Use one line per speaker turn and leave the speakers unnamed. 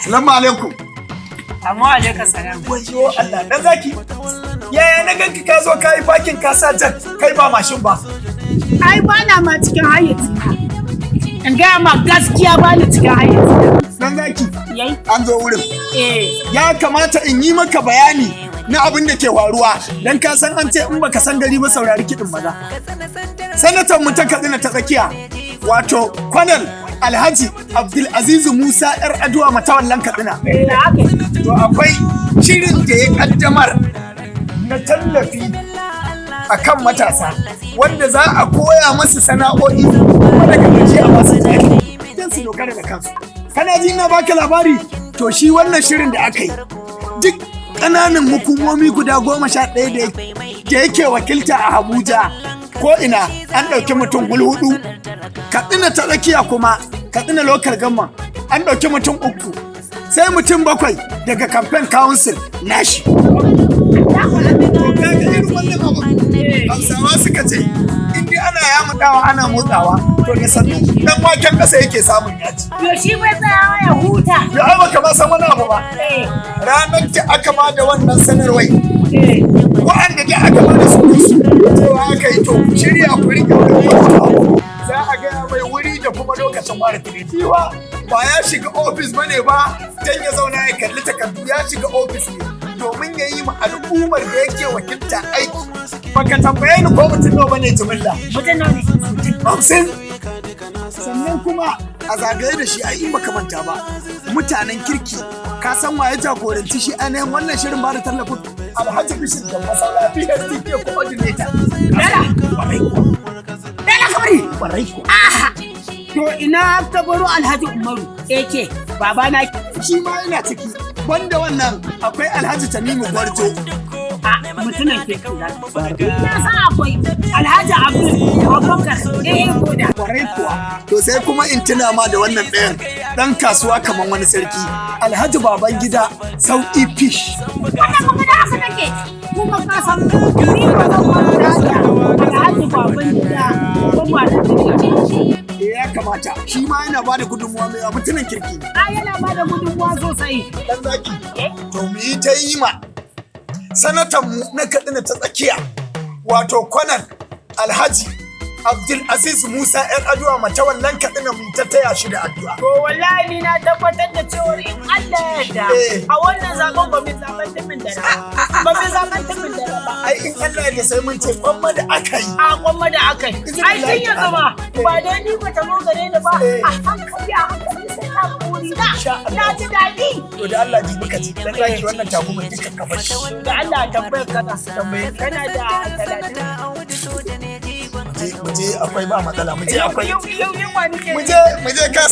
Salamu alaikum.
Amma alaika salam.
Wayo Allah, dan zaki. Yaya na ganki ka zo ka yi fakin, ka sa jan kai ba mashin ba?
Ai ba na ma cikin hayyaci. In gaya ma gaskiya, ba ni cikin hayyaci.
Dan zaki,
Yayi?
an zo wurin.
Eh.
Ya kamata in yi maka bayani na abin da ke faruwa, dan ka san an ce in baka san gari ba, saurari kiɗin maza. Sanatan mu ta Katsina ta Tsakiya, wato Kwanal Alhaji Abdulaziz Musa 'Yar Aduwa Matawallan Katsina.
Na aka yi.
To, akwai shirin da ya kaddamar na tallafi a kan matasa, wanda za a koya masu sana'o'i, kuma daga ƙarshe a basu jari don su dogara da kansu. Kana ji na baka labari? To, shi wannan shirin da aka yi, duk ƙananan hukumomi guda 11 da yake wakilta a Abuja, ko ina an ɗauki mutum 4. Katsina ta Tsakiya kuma, Katsina Local Government, an ɗauki mutum uku, sai mutum bakwai daga campaign council nashi. To, kaga irin wannan abu, Hausawa suka ce in dai ana yamudawa ana motsawa, to da sannu dan waken ƙasa yake samun yaji.
To, shi bai tsayawa ya huta.
Ya, ai baka ma san wani abu ba. Ranar da aka ba da wannan sanarwai, wa'anda da aka ba da su cewa aka yi, to ku shirya ku rike wani lokaci, za a gaya mai wuri da kuma lokacin ware cewa ba ya shiga ofis bane ba dan ya zauna ya kalli takardu, ya shiga ofis ne domin ya yi ma al'ummar da yake wakilta aiki. Baka tambaye ni ko mutum nawa bane jimilla.
Mutum nawa ne?
50. Sannan kuma a zagaye da shi, ai in baka manta ba, mutanen kirki, ka san waye jagoranci shi ainihin wannan shirin ba da tallafin? Alhaji Bishir da Masaula, PSDK coordinator.
Dala.
Kwarai kuwa.
Dala kabari.
Kwarai kuwa.
Aha. To, ina ka baro Alhaji Umaru AK babana?
Shi ma yana ciki. Banda wannan, akwai Alhaji Tanimu Gwarjo.
A mutumin kirki za. Na san akwai Alhaji Abdul Abubakar eh Koda.
Kwarai kuwa. To, sai kuma in tuna ma da wannan ɗayan ɗan kasuwa kamar wani sarki, Alhaji Babangida Sauki Fish.
Wannan magana haka take. Kuma ka san ni ba zan manta da Alhaji Babangida ba da
Eh, ya kamata, shi ma yana bada gudunmuwa mai mutumin kirki.
A, yana ba da gudunmuwa sosai.
Dan zaki, to mu yi ta yi ma sanatan mu na Katsina ta Tsakiya, wato Kwanan Alhaji Abdul Aziz Musa 'Yar Aduwa Matawallan Katsina, mu ta taya shi da addu'a.
To, wallahi ni na tabbatar da cewar in Allah ya yarda, a wannan zaben ba mu zaben tumin da ba mu zaben tumin da ba.
Ai in Allah ya sai mun ce gwamma da aka yi.
A, gwamma da aka yi.
Izinin
Ai tun yanzu ba ba dai ni ba ta zo gare ni ba. A hankali a hankali sai na buri na.
Insha Allah.
Na ji daɗi.
To, da Allah ji muka ji, dan zaki, wannan tagumin duka ka bar shi.
Da Allah tambayar kana kana da 30.
Mu je, akwai, ba matsala, mu je, akwai.
Yau yau yunwa nake.
Mu je, mu je ka.